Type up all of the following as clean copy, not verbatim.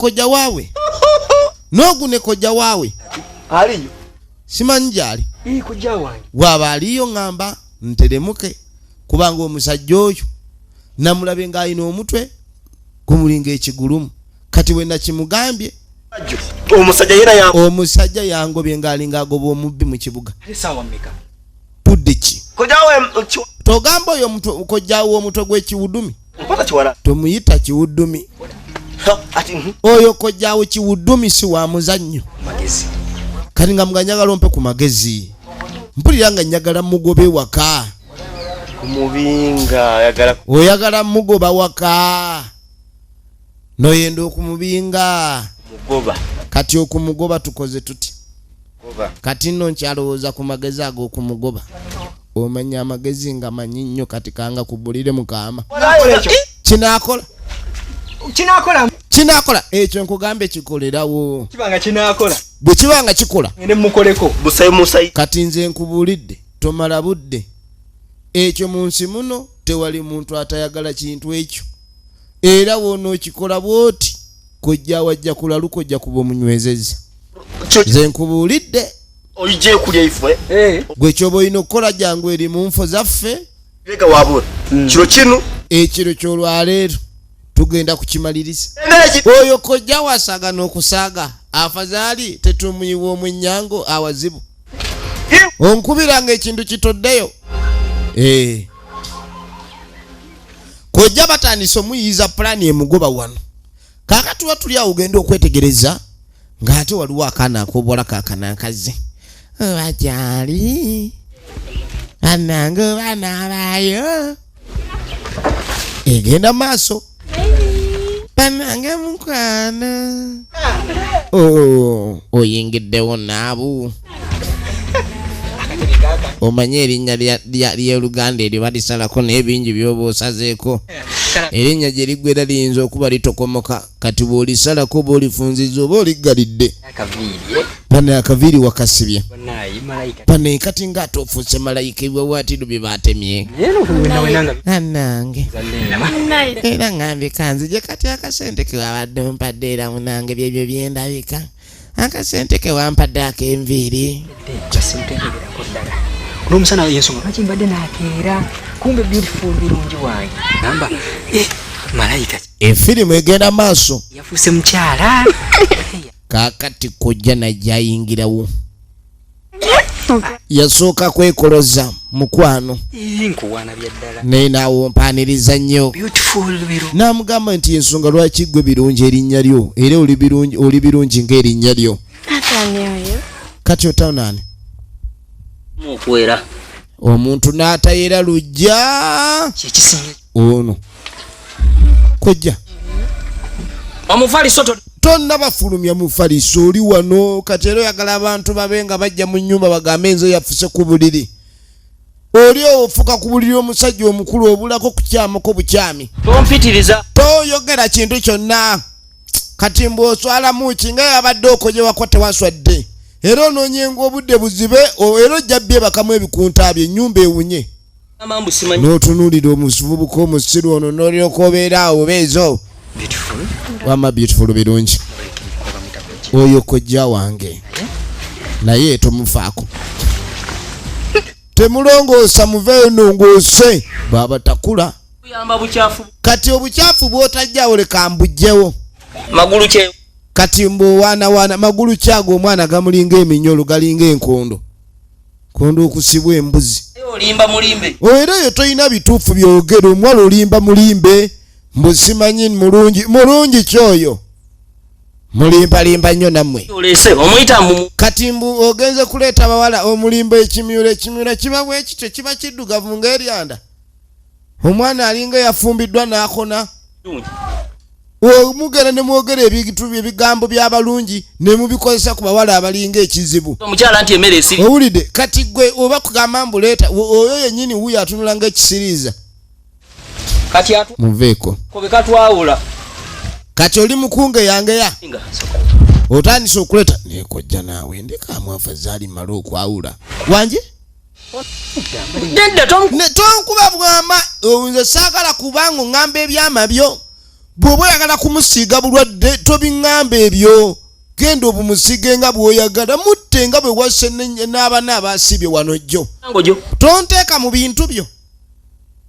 Kojja waawe n'ogu ne kojja waawe. Aliyo? Simanyi gy'ali. Ii, kojja wange. Bw'aba aliyo ŋŋamba nteremuke, kubanga omusajja oyo namulabye ng'alina omutwe gumulinga ekigulumu. Kati bwe nakimugambye, Omusajja yera ya omusajja yangobye ng'alinga agoba omubbi mu kibuga. Ate saawa mmeka? Budde ki? Kojja we Togamba oyo kojjawo omutwe gw'ekiwudumi. Mpata kiwala. Tomuyita kiwudumi. Ha, ati Oyo kojjawo kiwudumi si wa muzannyo. Magezi. Kati nga muganyagala ompe ku magezi, mpulira nga njagala mugobe waka. Kumubinga ayagala. Oyagala mugoba waka, noyenda okumubinga. Mugoba. Kati okumugoba tukoze tuti? Goba. Kati nno nkyalowooza ku magezi ag'okumugoba. Omanya amagezi nga manyi nnyo, kati kanga kubulire mukaama. Kinaakola. Kinakola. Kinaakola ekyo, nkugambe kikolerawo. Kibanga kinakola. Bwe kiba nga kikola, Ngende mukoleko. Busayi musayi. Kati nze nkubuulidde, tomala budde. Ekyo mu nsi muno tewali muntu atayagala kintu ekyo, era wonookikola bwoti, kojja wajja kulaluka, ojja kuba omunywezezza. Nze nkubuulidde. Oyije kulya ifwe. Eh. Gwe kyoba olina okukola, jangu eri mu nfo zaffe. Bega wabura. Kiro kinu. Ekiro kyolwaleero tugenda kukimaliriza. Energy. Oyo kojja wasaga n'okusaaga, afazaali tetumuyiwa omwennyango awazibu. Onkubiranga ekintu kitoddeyo. Eh. Kojja batandise omuyiiza pulaani emugoba wano. Kaakati tuba tuli awo, ogenda okwetegereza ng'ate waliwo akaana ak'obuwala kaakana akaze oba gyali bannange oba naabaayo egenda maaso. Bannange mukwano. Oh, oyingiddewo naabu. Omanye erinnya ly'Oluganda eryo balisalako, naye bingi by'oba osazeeko. Erinnya gye liggwera liyinza okuba litokomoka. Kati bw'olisalako oba olifunziza oba oliggalidde. Akaviiri. Bano akaviiri wakasibye. Banayi malayika. Bano kati ng'ate ofuuse malayika. Ebiwawaatiro bye batemye. Naye nokuwena nga Annange. Zanneema. Era ŋŋambye kanzije kati akasente ke wabadde ompadde, era munange byebyo byendabika, akasente ke wampadde ak'enviiri. Jasimutendegerako ddala olwomusana, yensonga lwaki mbadde nakeera. Kumbe beautiful birungi wange gamba, eh, malayika. Efirimu egenda maaso. Yafuuse mukyala. Kaakati kojja najja ayingirawo, yasooka kwekoloza mukwano. Ii, nkuwaana bya ddala. Naye naawe ompaniriza nnyo. Beautiful birungi. N'amugamba nti ensonga lwaki gwe birungi erinnya lyo, era oli birungi, oli birungi ng'erinnya lyo. Atani oyo? Kati otaonaani? Okwera. Omuntu n'atayera lujja. Kyekisinga. Ono kojja. Omufaliso Tonnabafulumya mufaliso, oli wano. Kati era oyagala abantu babe nga bajja mu nnyumba bagambe enze yafuse ku buliri. Oli ofuka ku buliri, omusajja omukulu obulako kukyamako bukyami. Tompitiriza. Toyogera kintu kyonna. Kati mbwe oswalamu ki nga yabadde okojewako? Tewaswadde? Era onoonyenga obudde buzibe era ojja byebakamu ebikunta bye, ennyumba ewunye. Amambu simanyi. N'otunuulira omuvubuka omusiru ono n'olyoka obeera awo obeezo. Beautiful. Wamma beautiful birungi, oyo kojja wange, naye tomufaako. Temulongoosa, muveeyo nongoose baabatakula. Kuyamba bukyafu. Kati obukyafu bw'otajjawo leka mbugjewo. Magulu kye. Kati mbwewaanawaana magulu kyago, omwana gamulinga eminyolo, galinga enkondo kondo okusibwa embuzi. Olimba mulimbe. Era oyo tolina bituufu byogera. Omuwala olimba mulimbe, mbu simanyi mulungi mulungi kyoyo, mulimbalimba nnyo nammwe. Olese omuyita mu Kati mbu ogenze kuleeta bawala omulimba ekimyula. Ekimyula kiba bwe kityo, kiba kiddugavu ng'eryanda. Omwana alinga eyafumbiddwa n'akona. Omugenda ne mwogera ebintu, ebigambo by'abalungi ne mubikozesa ku bawala abalinga ekizibu. Omukyala nti emmere esiri. Owulidde? Kati gwe oba kugamba mbuleeta oyo yennyini wuyo atunula ng'ekisiriiza. Kati atu Muveeko. Kobe katwawula. Kati oli mukunge yangeya. Nga Otandise okuleeta nekojja naawe ndekaamu afazaali male okwawula wanje. Nedda tom Ne tonkuba bwama. Nze saagala kubanga oŋŋamba ebyama byo. Bw'oba oyagala kumusiiga bulwadde, tobiŋŋamba ebyo. Genda obumusiige nga bw'oyagala, mutte nga bwe wasse n'abana abasiibye wano jjo. Ngojo. Tonteeka mu bintu byo.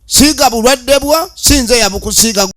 Siiga bulwadde bwo, si nze yabukusiiga.